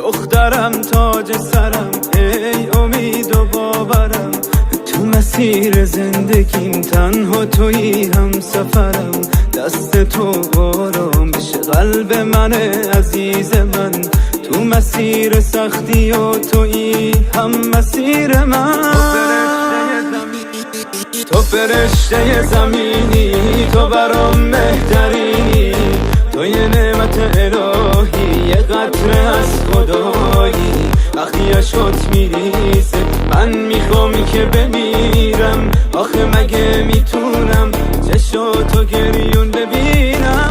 دخترم تاج سرم، ای امید و باورم، تو مسیر زندگیم تنها تویی هم سفرم. دست تو آرامش قلب من عزیز من، تو مسیر سختی و تویی هم مسیر من. تو فرشته زمینی، تو برام بهترینی، تو یه نعمت الهی، یه قطره از خدایی. وقتی عشقت میریزه من میخوام که بمیرم، آخه مگه میتونم چشاتو گریون ببینم؟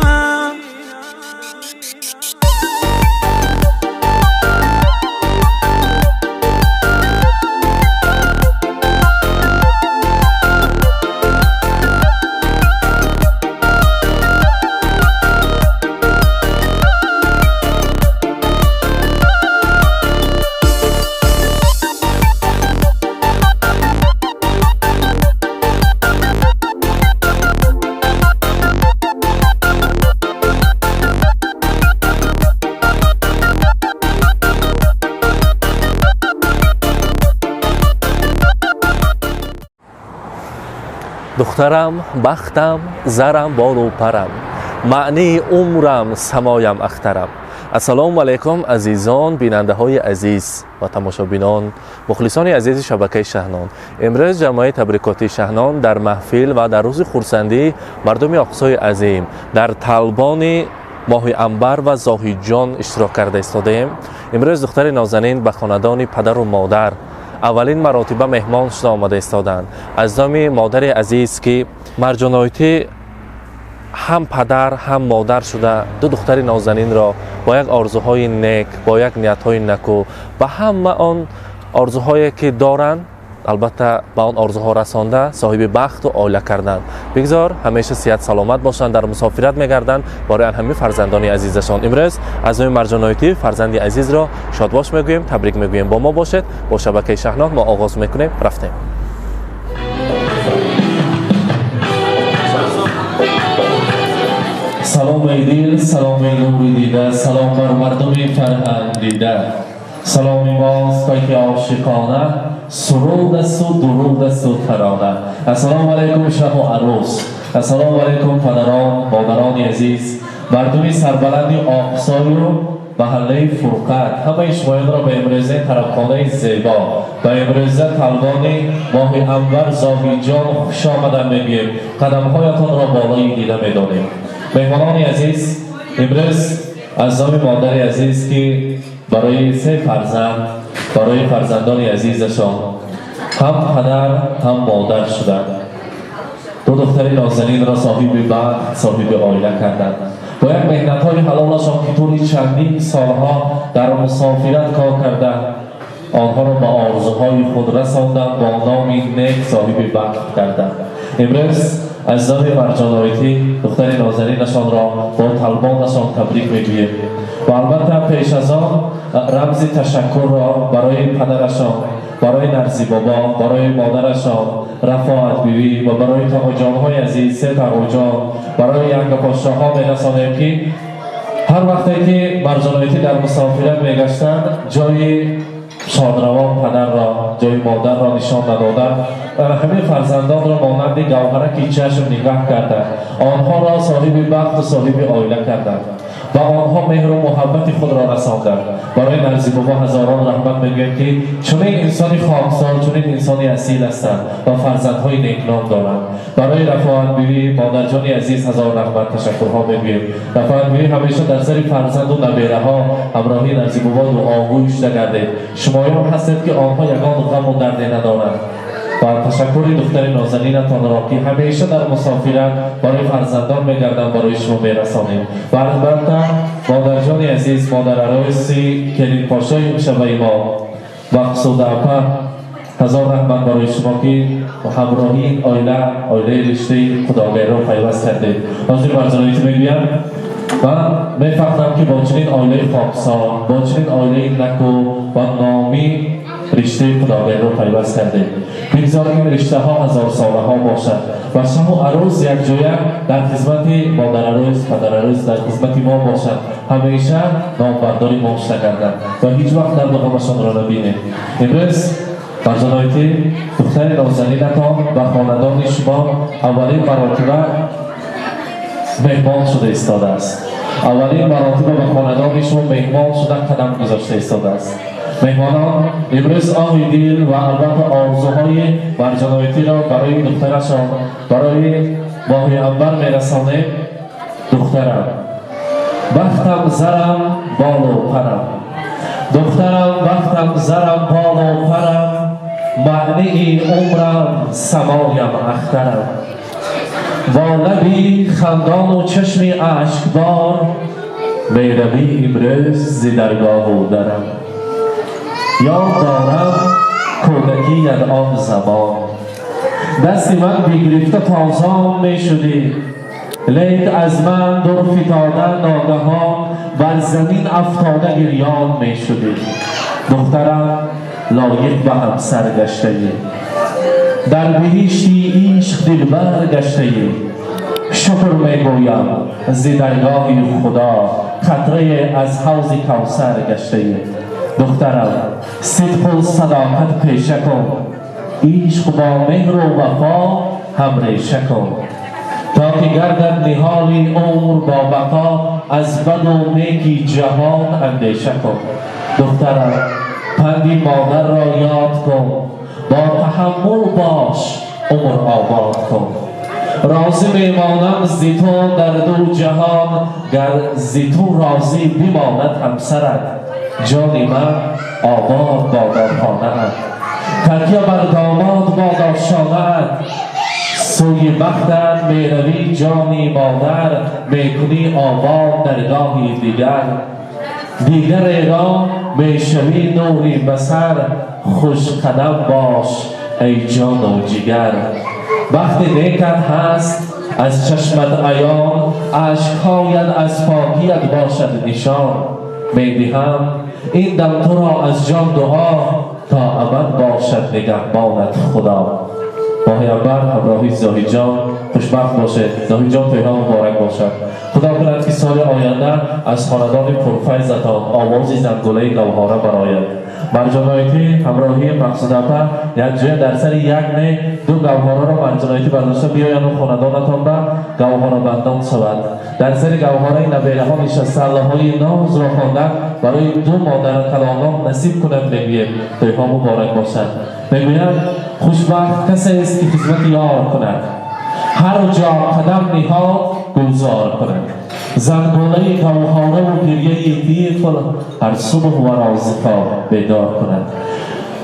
Духтарам, бахтам, зарам, болу парам, маънии умрам, самоям, ахтарам. Ассалому алайкум, азизон, бинандаҳои азиз ва тамошобинон, мухлисони азизи шабакаи Шаҳнон. Имрӯз ҷамъияи табрикотии Шаҳнон дар маҳфил ва дар рӯзи хурсандии мардуми Оқсои азим дар талбони Моҳи Анбар ва Зоҳидҷон иштирок карда истодаем. Имрӯз духтари нозанин ба хонадони падару модар аввалин маротиба меҳмон шуда омада истоданд. Аз номи модари азиз, ки Марҷонойтӣ ҳам падар, ҳам модар шуда, ду духтари нозанинро бо як орзуҳои нек, бо як ниятҳои накӯ ба ҳама он орзуҳое ки доранд, албатта, ба он орзуҳо расонда, соҳиби бахту оила карданд. Бигзор ҳамеша сиҳат саломат бошанд, дар мусофират мегарданд барои ҳамин фарзандони азизашон. Имрӯз аз номи Марҷонойтӣ фарзанди азизро шодбош мегӯем, табрик мегӯем. Бо мо бошед, бо шабакаи Шаҳнон. Мо оғоз мекунем, рафтем. Салом эй дил, салом эй нури дида, салом бар мардуми фарҳанг дида. Саломи мост пайки ошиқона, суруд асту дуруд асту тарона. Ассалому алайкум, шаҳу арӯс, ассалому алайкум, падарон, модарони азиз, мардуми сарбаланди Оқсою маҳаллаи Фурқат. Ҳамаи шумоёнро ба имрӯзаи тарабхонаи зебо, ба имрӯза талбони Моҳи Анвар Зоҳидҷон хушомадан мегӯем, қадамҳоятонро болои дида медонем. Меҳмонони азиз, имрӯз аз номи модари азиз, ки барои се фарзанд, барои фарзандони азизашон ҳам падар, ҳам модар шуданд, ду духтари нозанинро соҳиби бахт, соҳиби оила карданд, бо як меҳнатҳои ҳалолашон, ки тӯли чандин солҳо дар мусофират кор карда, онҳоро ба орзуҳои худ расонданд, бо номи нек соҳиби бахт карданд. Имрӯз аз номи Марҷоноитӣ духтари нозанинашонро бо талбонашон табрик мегӯем ва албатта пеш аз он рамзи ташаккурро барои падарашон, барои Нарзибобо, барои модарашон Рафоат бибӣ ва барои тоғоҷонҳои азиз, се тағоҷон, барои янгапошоҳо мерасонем, ки ҳар вақте ки Марҷоноитӣ дар мусофират мегаштанд, ҷои шодравон падарро, ҷои модарро нишон надоданд ва ҳамин фарзандонро монанди гавҳараки чашм нигаҳ карданд, онҳоро соҳиби бахту соҳиби оила карданд, ба онҳо меҳру муҳаббати худро расонданд. Барои Нарзибобо ҳазорон раҳмат мегӯем, ки чунин инсони хоксор, чунин инсони асил ҳастанд ва фарзандҳои некном доранд. Барои Рафоат бибӣ, модарҷони азиз, ҳазор раҳмат, ташаккурҳо мегӯем. Рафоат бибӣ ҳамеша дар сари фарзанду набераҳо ҳамроҳи Нарзибобо дуогӯй шуда гардед. Шумоён ҳастед, ки онҳо ягон ғаму дарде надоранд. Ва ташаккури духтари нозанинатонро, ки ҳамеша дар мусофират барои фарзандон мегарданд, барои шумо мерасонем. Ва албатта модарҷони азиз, модарарӯси келинпошои имшабаи мо Мақсуда апа, ҳазор раҳмат барои шумо, ки ҳамроҳии ин оила, оилаи риштаи худогариро пайваст кардед. Ҳозир Марҷоноитӣ мегӯям, ман мефаҳмам, ки бо чунин оилаи хоксор, бо чунин оилаи наку ва номӣ риштаи худогариро пайваст кардед. Бигзор ин риштаҳо ҳазорсолаҳо бошад ва шаҳу арӯз якҷоя дар хизмати модарарӯз, падарарӯз, дар хизмати мо бошад. Ҳамеша номбардори мо шуда гарданд ва ҳеҷ вақт дарду ғамашонро набинем. Имрӯз Марҷоноитӣ, духтари нозанинатон ба хонадони шумо аввалин маротиба меҳмон шуда истодааст. Аввалин маротиба ба хонадони шумо меҳмон шуда қадам гузошта истодааст. Меҳмонон имрӯз оҳи дил ва албатта орзуҳои Марҷоноитиро барои духтарашон, барои Моҳи Анбар мерасонем. Духтарам, бахтам, зарам, болу парам. Духтарам, бахтам, зарам, болу парам, маънии умрам, самоям, ахтарам. Бо лаби хандону чашми ашкбор меравӣ имрӯз зи даргоҳу дарам. Ёд дорам кӯдакият, он замон дасти ман бигирифта тозон мешудӣ, лек аз ман дур фитода ногаҳон бар замин афтода гирён мешудӣ. Духтарам, лоиқ ба ҳамсар гаштаӣ, дар биҳишти ишқ дилбар гаштаӣ. Шукр мегӯям зи даргоҳи Худо, қатрае аз ҳавзи Кавсар гаштаӣ. Духтарам, сидқу садоқат пеша кун, ишқ бо меҳру вафо ҳамреша кун, то ки гардад ниҳоли умр бо бақо. Аз баду неки ҷаҳон андеша кун. Духтарам, панди модарро ёд кун, бо таҳаммул бош, умр обод кун. Розӣ мемонам зи ту дар ду ҷаҳон, гар зи ту розӣ бимонад ҳамсарат. Ҷони ман, обод бодо хонаат, такя бар домод бодо шонаат. Сӯи бахтат меравӣ, ҷони модар, мекунӣ обод даргоҳи дигар. Дигареро мешавӣ нури басар. Хушқадам бош, эй ҷону ҷигар. Бахти некат ҳаст аз чашмат аён, ашкҳоят аз покият бошад нишон. Медиҳам ин дам туро аз ҷон дуо, то абад бошад нигаҳбонат Худо. Моҳи Анбар ҳамроҳи Зоҳидҷон хушбахт бошед. Зоҳидҷон, тӯйҳо муборак бошад. Худо кунад, ки соли оянда аз хонадони пурфайзатон овози зангулаи гавҳора барояд. Марҷоноитӣ ҳамроҳии Мақсудапа якҷоя дар сари як не ду гавҳораро Марҷоноитӣ бардошта биёяну хонадонатон ба гавҳорабандон шавад. Дар сари гавҳораи набераҳо нишаста, аллоҳои нозро хондан барои ду модаркалонон насиб кунад, мегӯем. Тӯйҳо муборак бошад. Мегӯям, хушбахт касест, ки хизмати ёр кунад, ҳар ҷо қадам ниҳод, гулзор кунад. Зангулаи гавҳораву гирьяи тифл ҳар субҳ варо зи хоб бедор кунад.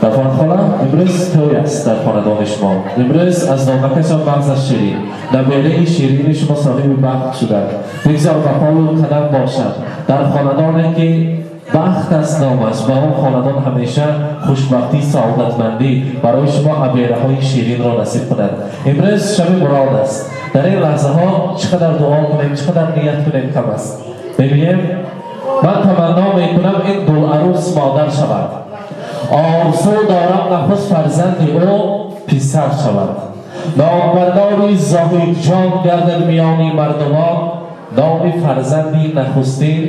Дафархона, имрӯз тӯй аст дар хонадони шумо. Имрӯз аз номакашон мағзаш ширин, набераи ширини шумо соҳиби бахт шуданд. Бигзор ба пову қадам бошад. Дар хонадоне ки бахт аст номаш, ба он хонадон ҳамеша хушбахтӣ, саодатмандӣ, барои шумо абераҳои ширинро насиб кунад. Имрӯз шаби мурод аст. Дар ин лаҳзаҳо чӣ қадар дуо кунем, чӣ қадар ният кунем, кам аст. Мебинем, ман таманно мекунам, ин гуларӯс модар шавад. Орзу дорам, нахуст фарзанди ӯ писар шавад. Номбардори Зоҳидҷон гардад миёни мардумон. Номи фарзанди нахустин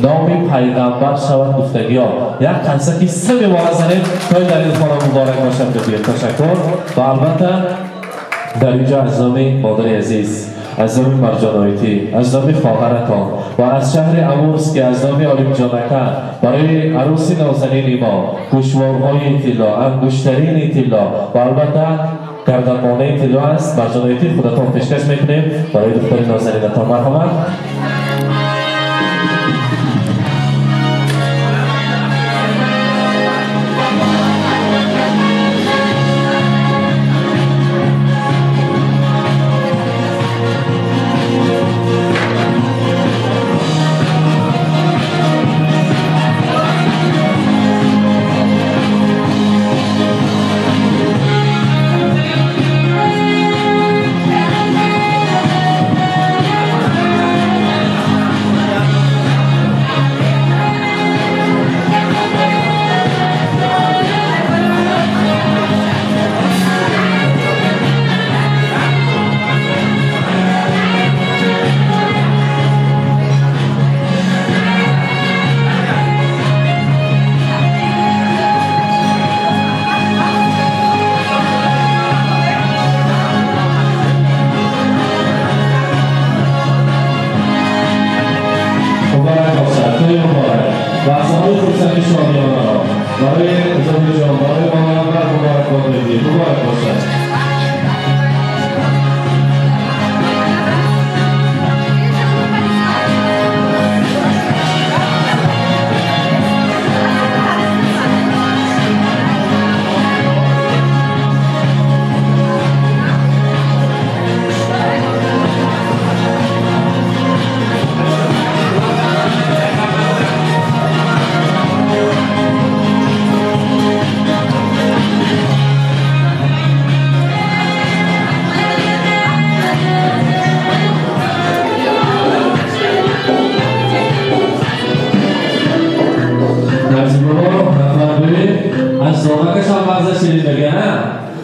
номи пайғамбар шавад, гуфтагиҳо. Як қарсаки самимона занем, то дар ин хона муборак бошад, бигӯем. Ташаккур. Ва албатта, дар инҷо аз номи модари азиз, аз номи Марҷоноитӣ, аз номи хоҳаратон ва аз шаҳри Амурск, аз номи Олимҷонака барои арӯси нозанини мо гӯшворҳои тилло, ангуштарини тилло ва албатта гарданмонаи тилло аст. Марҷоноитӣ, худатон пешкаш мекунем барои духтари нозанинатон. Марҳамат.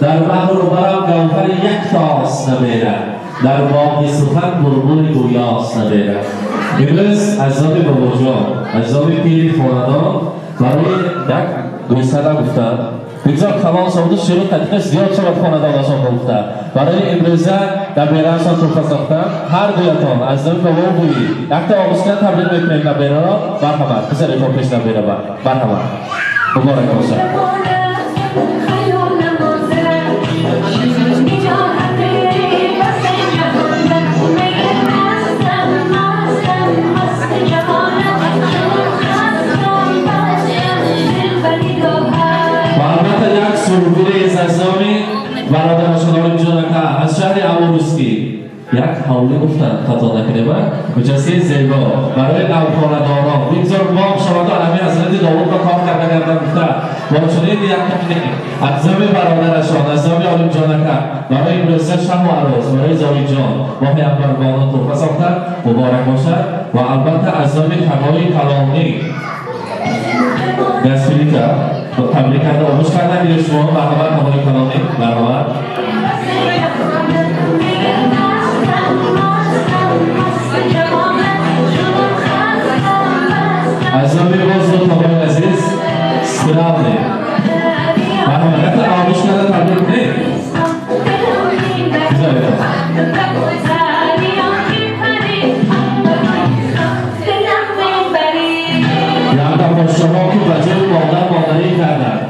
Дар баҳру барам гавҳари яктост набера, дар боғи сухан булбули гӯёст набера. Имрӯз азоби бобоҷон, азоби пири хонадон барои як гӯсала гуфтанд, бигзор калон шаваду ширу татиқаш зиёд шавад хонадонашон гуфта. Барои имрӯза набераашон туҳфа сохтанд. Ҳар дуятон аз номи бобо бувӣ якта оғӯшкан табрик мекунем набераро. Марҳамат, бизанед пеш набера. Марҳамат, муборак бошад. Ва албатта як сурбири аз номи бародарашон Олимҷон ака аз шаҳри Амурӯскӣ як ҳавлӣ гуфтанд, хато накунем, муҷассии зебо барои навхонадорон. Бигзор боғ шаваду алами ҳазрати Довуд ба кор карда гардад гуфта, бо чунин як тақдим аз номи бародарашон, аз номи Олимҷон ака барои имрӯза шаҳу арӯс, барои Зоҳидҷон моҳи Анварбону туҳфа сохтанд. Муборак бошад. Ва албатта аз номи тагои калонӣ газплита табрик карда, оғӯш карда гирифт шумо. Марҳамат, тагои калонӣ, марҳамат. Аз номи боз ду тагои азиз спирални. Марҳамат, якта оғӯш карда табрик кунед. Бизоред. Якта пошоҳо, ки ба ҷои модар модарӣ карданд,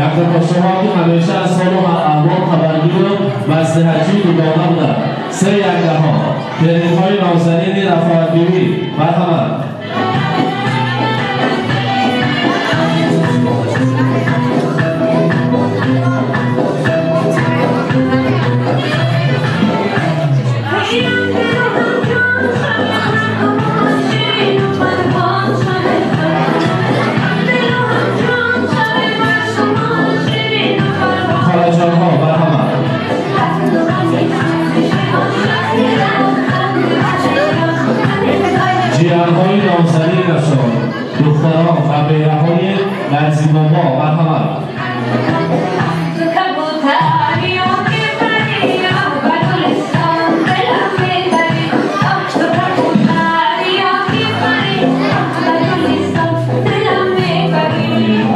якта пошоҳо, ки ҳамеша аз ҳолу аҳвол хабаргиру маслиҳатчии дугона буданд. Се якдаҳо келинҳои нозанини Рафоатбибӣ, марҳамат. Холаҷонҳо, марҳамат. Ҷиянҳои нозанинашон, духтарон, набераҳои Назимобо, марҳамат.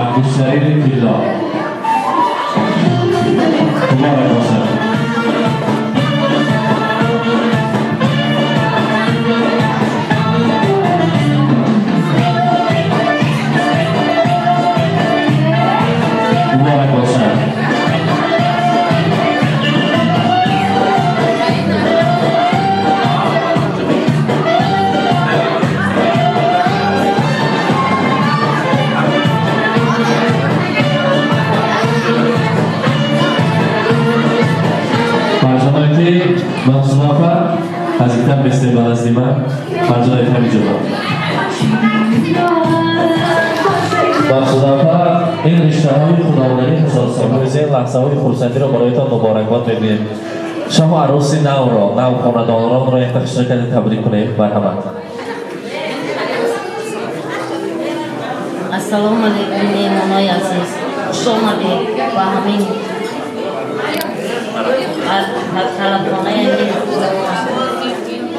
Ангуштарини тилло, муборак бошад. Муборак бошад. Фарзонаи Мақсудапа, наздиктар бестем ба назди ман. Фарзонаи ҳамиҷоба, Мақсудапа, ин риштаҳои худовандарӣ ҳазорсолаи ин лаҳзаҳои хурсандиро бароятон муборакбод мегӯем. Шоҳу арӯси навро, нав хонадонронро якта хишра карда табрик кунем. Марҳамат. Ассалому алайкум, меҳмонои азиз, хуш омадед ба ҳамин талабхонаи.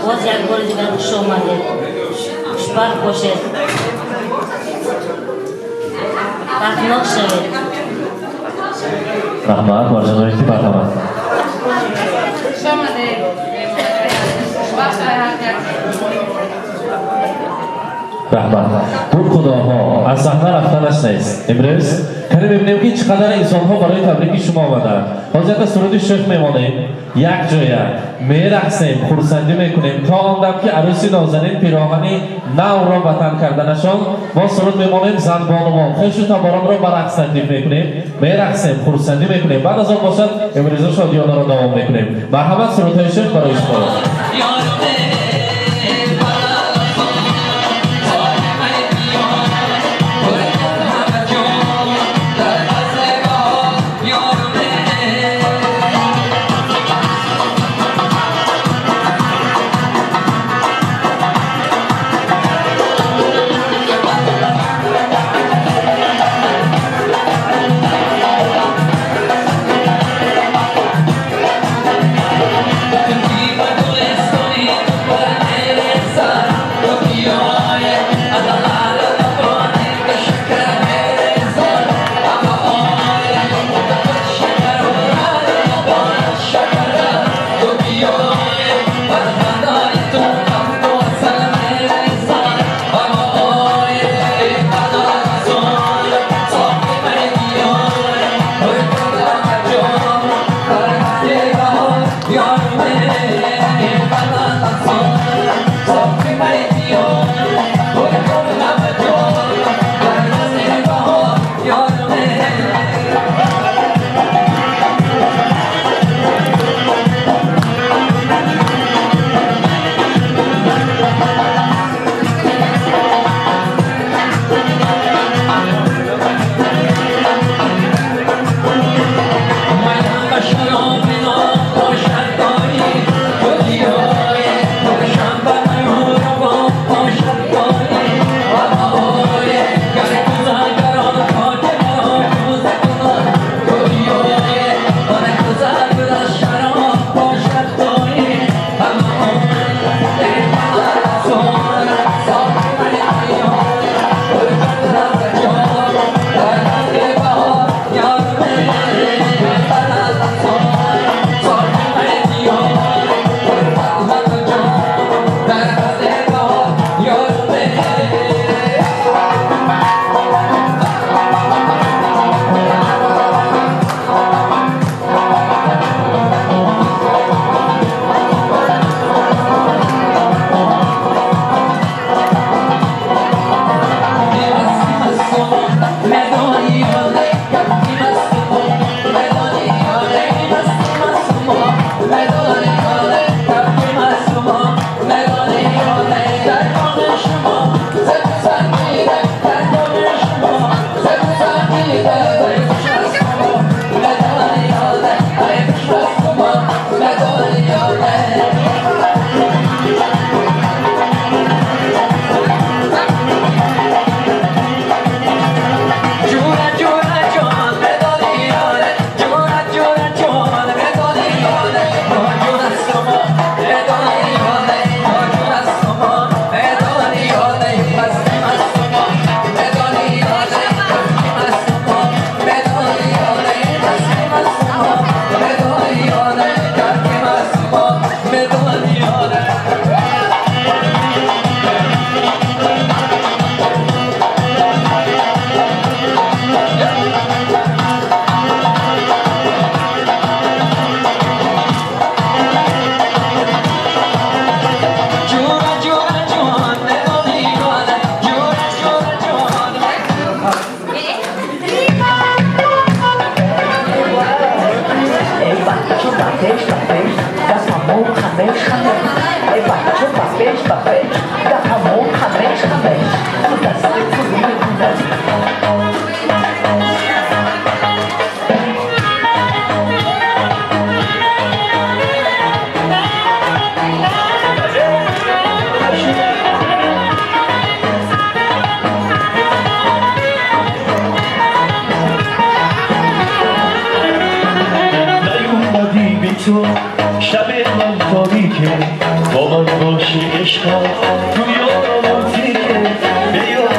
Боз як бори дигар хуш омадед, хушбахт бошед, бахтнок шавед. Раҳмат, марҷаноити, марҳамат. Хуш омадед, хушбахт ҳар як. Раҳмат. Бур худоҳо аз саҳна рафтанаш нест. Имрӯз кане мебинем, ки чӣ қадар инсонҳо барои табрики шумо омаданд. Ҳозир якта суруди шӯх мемонем, як ҷоя мерақсем, хурсандӣ мекунем то он дам, ки арӯси нозанин пироҳани навро ба тан карданашон. Мо суруд мемонем, занбонувон, хешу таборонро ба рақс таклиф мекунем, мерақсем, хурсандӣ мекунем. Баъд аз он бошад, имрӯза шодиёнаро давом мекунем. Марҳамат, сурудҳои шӯх барои шумо.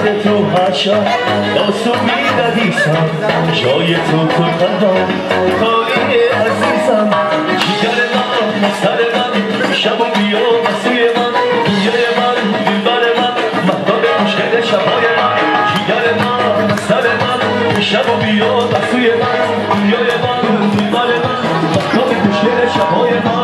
یاد تو هر شب با می‌نویسم جای تو تو قلبم خالی عزیزم جگر من سر من شب و بیا سوی من دنیای من دلبر من مهتاب خوشگل شبای من جگر من سر من شب و بیا سوی من دنیای من دلبر من مهتاب خوشگل شبای من.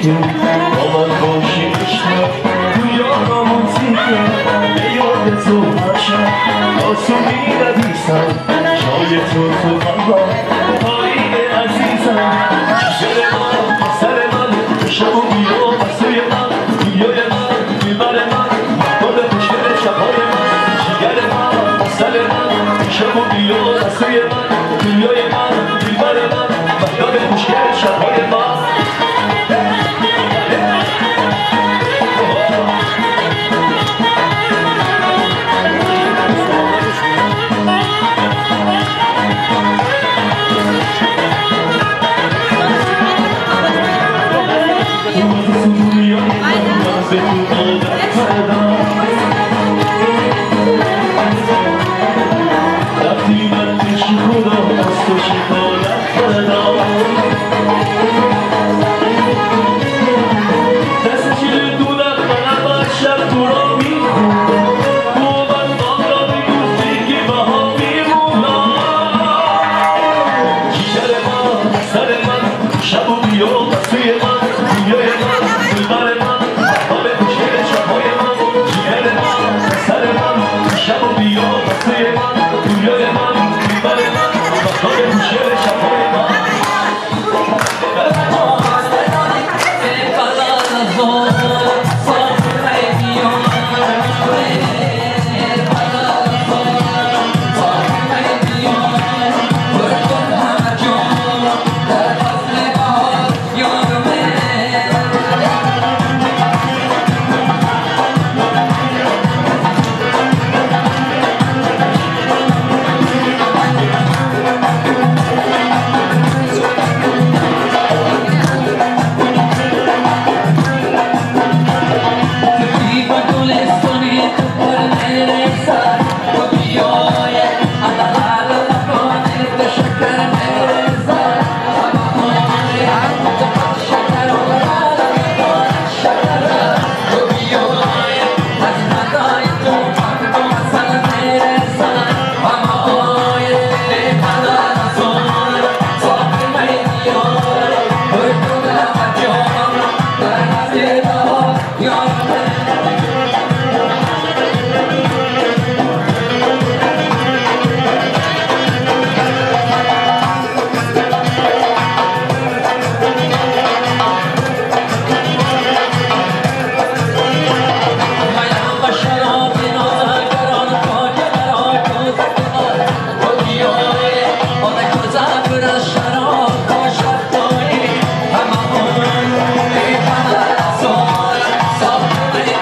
با من باشی عشق دنیا رومانتیکه به یاد تو هر شب با تو می‌نویسم جای تو تو قلبم پایین عزیزم جگر من سر من شب و بیا سوی من دنیای من دلبر من مهتاب خوشگل شبهای من جگر من سر من شب و بیا سوی من دنیای من دلبر من مهتاب خوشگل شبهای من. Stop.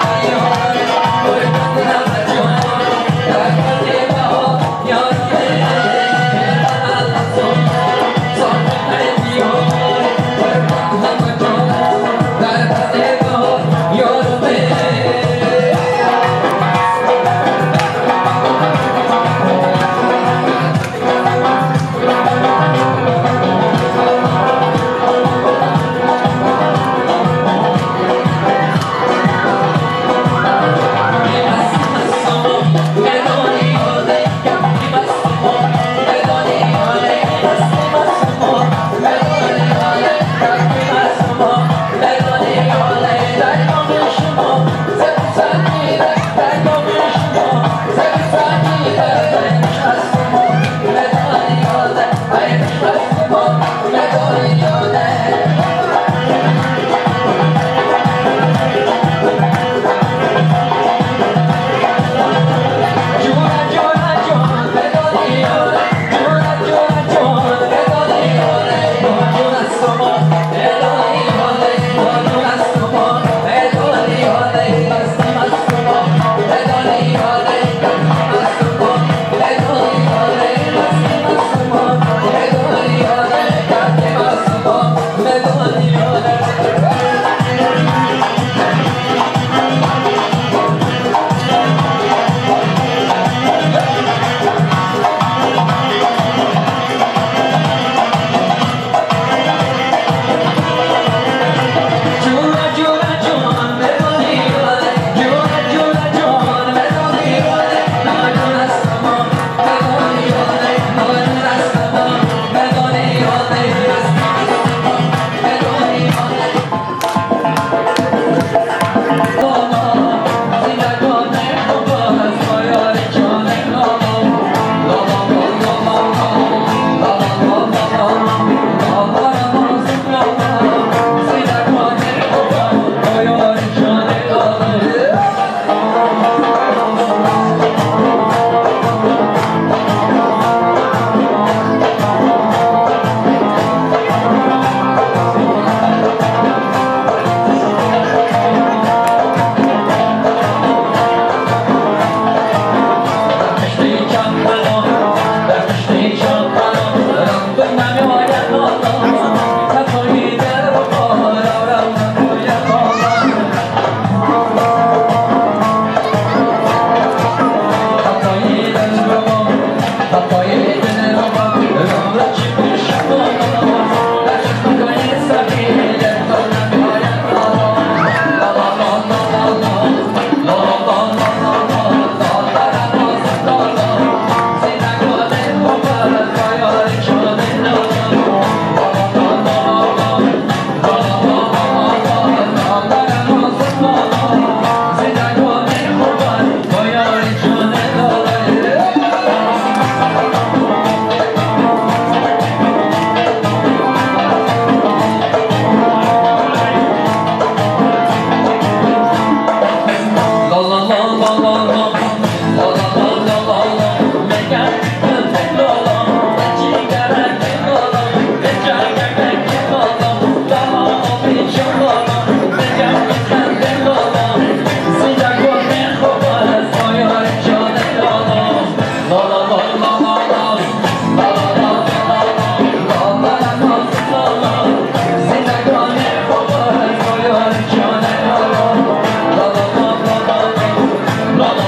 ла ла ла ла ла ла ла. Мегам ла ла, ҷигарак ла ла, ҷангарак ла ла, ла ла обиҷон ла ла, мегам ханде ла ла, зиндагон хуб аст бо ёри ҷон ла ла ла ла ла ла ла ла ла ла ла ла ла ла ла. Зиндагон хуб аст бо ёри ҷон ла ла ла ла ла ла ла ла.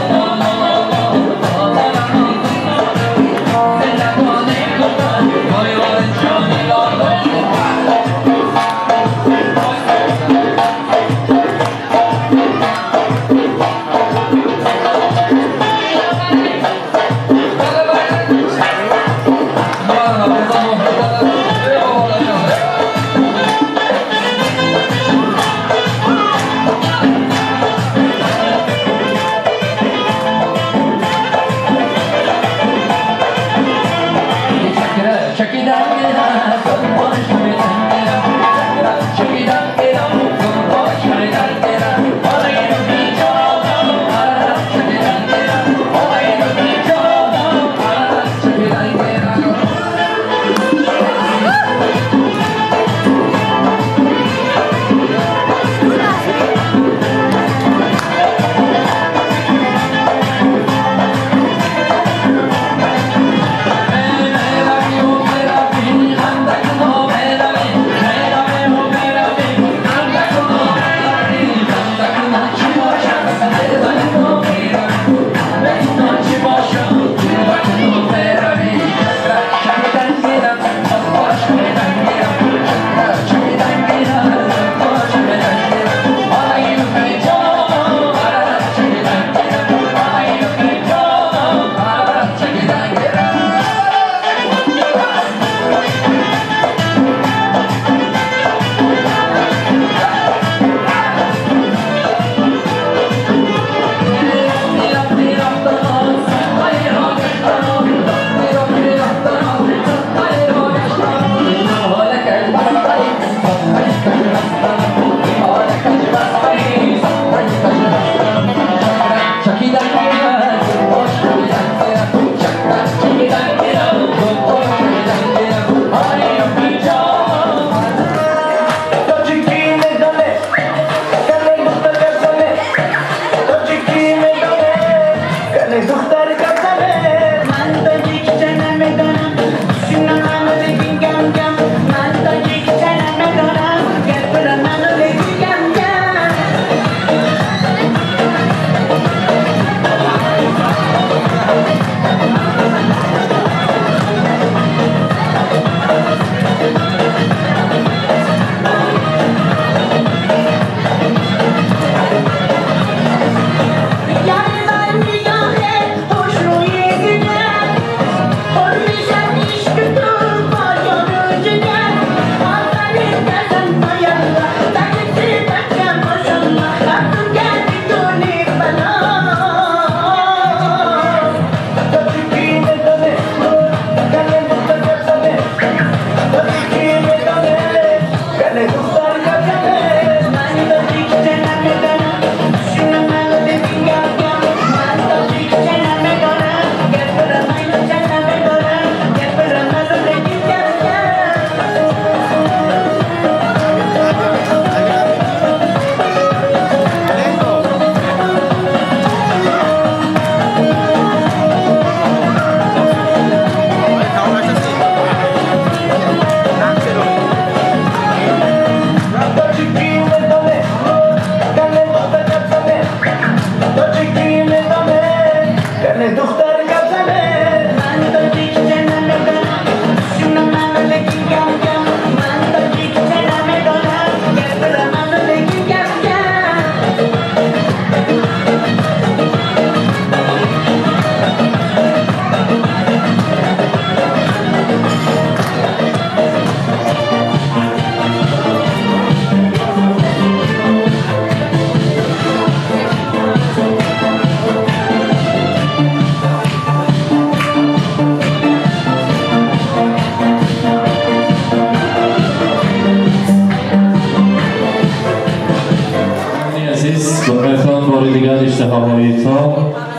Бори дигар иштиҳоҳои то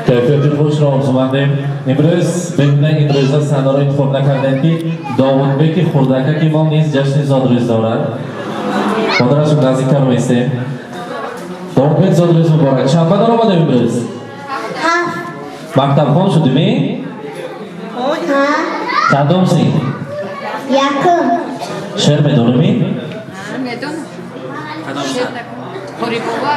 кайфияти хушро орзумандем. Имрӯз бемина ин рӯза саҳнаро интихоб накардем, ки Довудбеки хурдакаки мо низ ҷашни зодрӯз дорад. Модарашон наздиктар меистем. Довудбек, зодрӯз муборак! Чанд ба даромадем имрӯз? 7. Мактабхон шудимӣ? Ҳа. Чандум синф? Якум. Шеър медонимӣ? Медонам. Қорибова.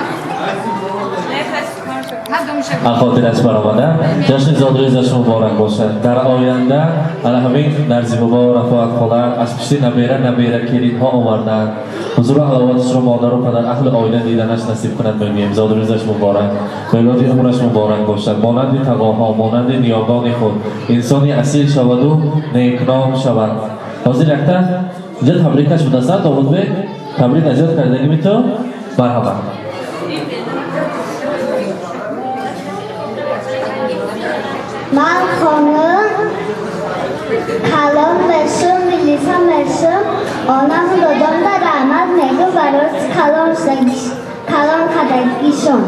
Хотираш баромада. Ҷашни зодрӯзаш муборак бошад. Дар оянда ана ҳамин Нарзибобо, Рафоат хола аз пишти набера, набера, келинҳо оварданд. Ҳузуру ҳаловаташро модару падар, аҳли оила диданаш насиб кунад, мегӯем. Зодрӯзаш муборак, мелоди умраш муборак бошад. Монанди тағоҳо, монанди ниёгони худ инсони асил шаваду некном шавад. Ҳозир якта инҷа табрикаш будастад. Довудбек, табрик аз ёд кардагими ту? Марҳабат. Ман хонум калон мешум, милиса мешум, онаму додомда раҳмат мегӯм барои калон шудагиш, калон кардагишон.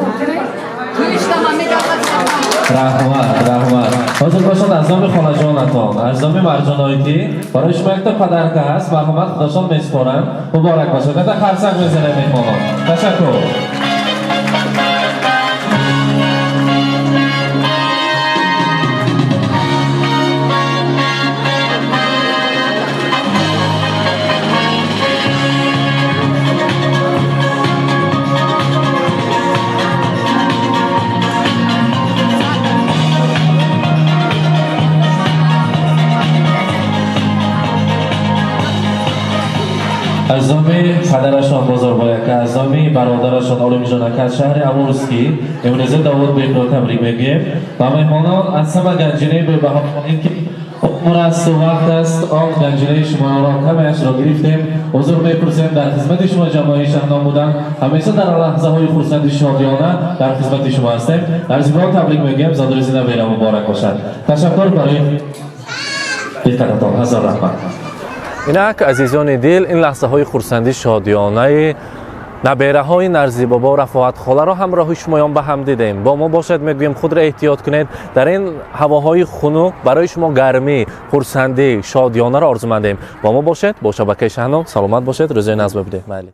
Раҳмат, раҳмат. Ҳозир бошад, аз номи холаҷонатон, аз номи Марҷоноӣ ки барои шумо якта подарка ҳаст, марҳамат, худашон месупоранд. Муборак бошад. Якта қарсак мезанем меҳмонон. Ташаккур. Аз номи падарашон Бозорбояка, аз номи бародарашон Олимҷон ака аз шаҳри Амурский имрӯза Довудбекро табрик мегӯем. Ва меҳмонон, аз ҳама ганҷинаи бебаҳо ин ки умр асту вақт аст. Он ганҷинаи шуморо камеашро гирифтем. Узр мепурсем. Дар хизмати шумо ҷамоаи Шаҳном будан. Ҳамеша дар лаҳзаҳои хурсанди шодиёна дар хизмати шумо ҳастем. Нарзибобо табрик мегӯем. Зодрӯзи набера муборак бошад. Ташаккур барои диққататон. Ҳазор раҳмат. Инак, азизони дил, ин лаҳзаҳои хурсандӣ шодиёнаи набераҳои Нарзибобо, Рафоат холаро ҳамроҳи шумоён ба ҳам дидем. Бо мо бошад, мегӯем. Худро эҳтиёт кунед дар ин ҳавоҳои хунук. Барои шумо гармӣ, хурсандӣ, шодиёнаро орзумандем. Бо мо бошед, бо шабакаи Шаҳном. Саломат бошед, рӯзои назм бибудед. Майли.